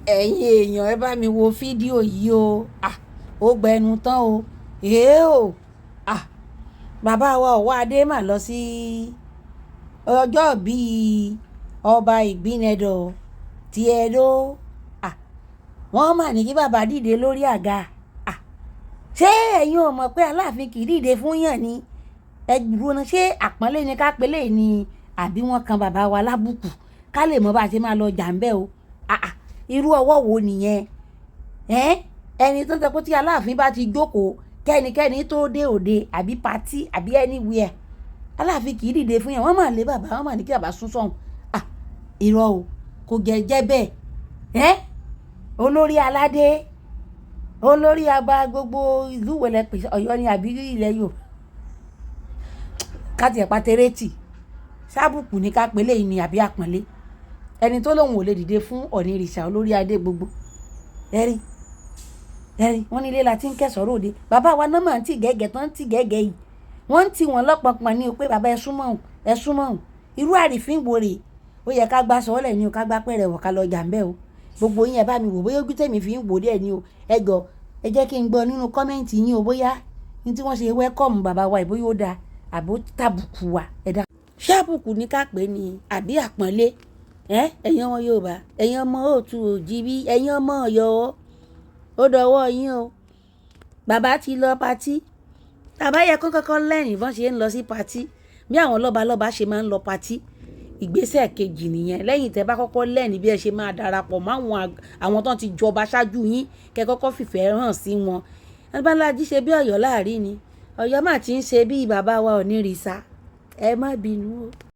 Ẹ̀yin èèyàn, ẹ bá mi wo fídíò yìí o. Ah, ó gbẹnu tán o. Èé o. Ah, bàbá wa Ọwọ́adé mà lọ sí ọjọ́ bíi ọba Ìgbínẹdọ̀ ti Ẹdó. Ah, wọ́n mà ní kí bàbá dìde lórí àga. Ah, ṣé ẹ̀yin ò mọ̀ pé Aláàfin kì í dìde fún yàn ni? Ẹ dúró ná, ṣé àpọ́nlé ni ká pélé ni àbí wọ́n kan bàbá wa lábùkù? Ká lè mọ̀ bá a ṣe máa lọ jà ń bẹ́ o. Ah ah, irú ọwọ́ wo nìyẹn? Ẹ́n, ẹni tó ń sọ pé tí Aláàfin bá ti jókòó, kẹ́nikẹ́ni tó dé òde àbí party àbí anywhere, Aláàfin kì í dìde fún yàn. Wọ́n mà lé bàbá, wọ́n mà ní kí bàbá sún sọ́hùn. Ah, irọ́ o, kò jẹ́ jẹ́ bẹ́ẹ̀. Ẹ́n, olórí aládé, olórí aba gbogbo ìlú wẹ̀lẹ̀ pè Ọ̀yọ́ ni àbí ilẹ̀ Yorùbá ká tiẹ̀ pa tẹ́rẹ́tì sábùkù ní ká pélé yìí ni àbí àpọ́nlé? Ẹni tó lóun ò lè dìde fún Ọ̀nìrìṣà, olórí adé gbogbo. Ẹ̀rí ẹ̀rí, wọ́n ní ilé la ti ń kẹ́sọ̀ọ́ ròde. Bàbá wa náà máa ń tì gẹ́gẹ́ tán, ń tì gẹ́gẹ́ yìí, wọ́n ń tì wọ́n lọ́pọ̀pọ̀ ní o pé bàbá, ẹ súnmọ́ òun, ẹ súnmọ́ òun. Irú àrífín wo rèé? Ó yẹ ká gbá sọ́ọ́lẹ̀ ní o, ká gbá pẹ̀rẹ̀ wọ̀, ká lọ jà ń bẹ́ o. Gbogbo yín, ẹ bá mi wò bóyá ojú tèmi fi ń wò díẹ̀ ni o. Ẹ gbọ́, ẹ jẹ́ kí n gbọ́ nínú comment yín o, bóyá ní tí wọ́n ṣe welcome bàbá wa, ìbóyá ó dáa àbó tàbùkù wa. Ẹ dá, ṣé àbùkù ní ká pè ní àbí àpọ́nlé? Ẹ ẹ̀yin ọmọ Yorùbá, ẹ̀yin ọmọ òtù òjìbí, ẹ̀yin ọmọ Ọ̀yọ́, ó dọwọ́ yín o. Bàbá ti lọ party. Bàbá yẹ kó kọ́kọ́ lẹ́rìn bọ́n ṣe ń lọ sí party, bí àwọn lọ́balọ́ba ṣe máa ń lọ party. Ìgbésẹ̀ kejì nìyẹn. Lẹ́yìn tẹ́ bá kọ́kọ́ lẹ́rìn bí ẹ ṣe máa darapọ̀ mọ́ àwọn tó ti jọba ṣáájú yín, kẹ́ kọ́kọ́ fìfẹ́ hàn sí wọn. Abálájí ṣe bí Ọ̀yọ́ láàrin ni Ọ̀yọ́ mà ti ń ṣe bí bàbá wa Ọ̀nìrìṣà. Ẹ má bínú o.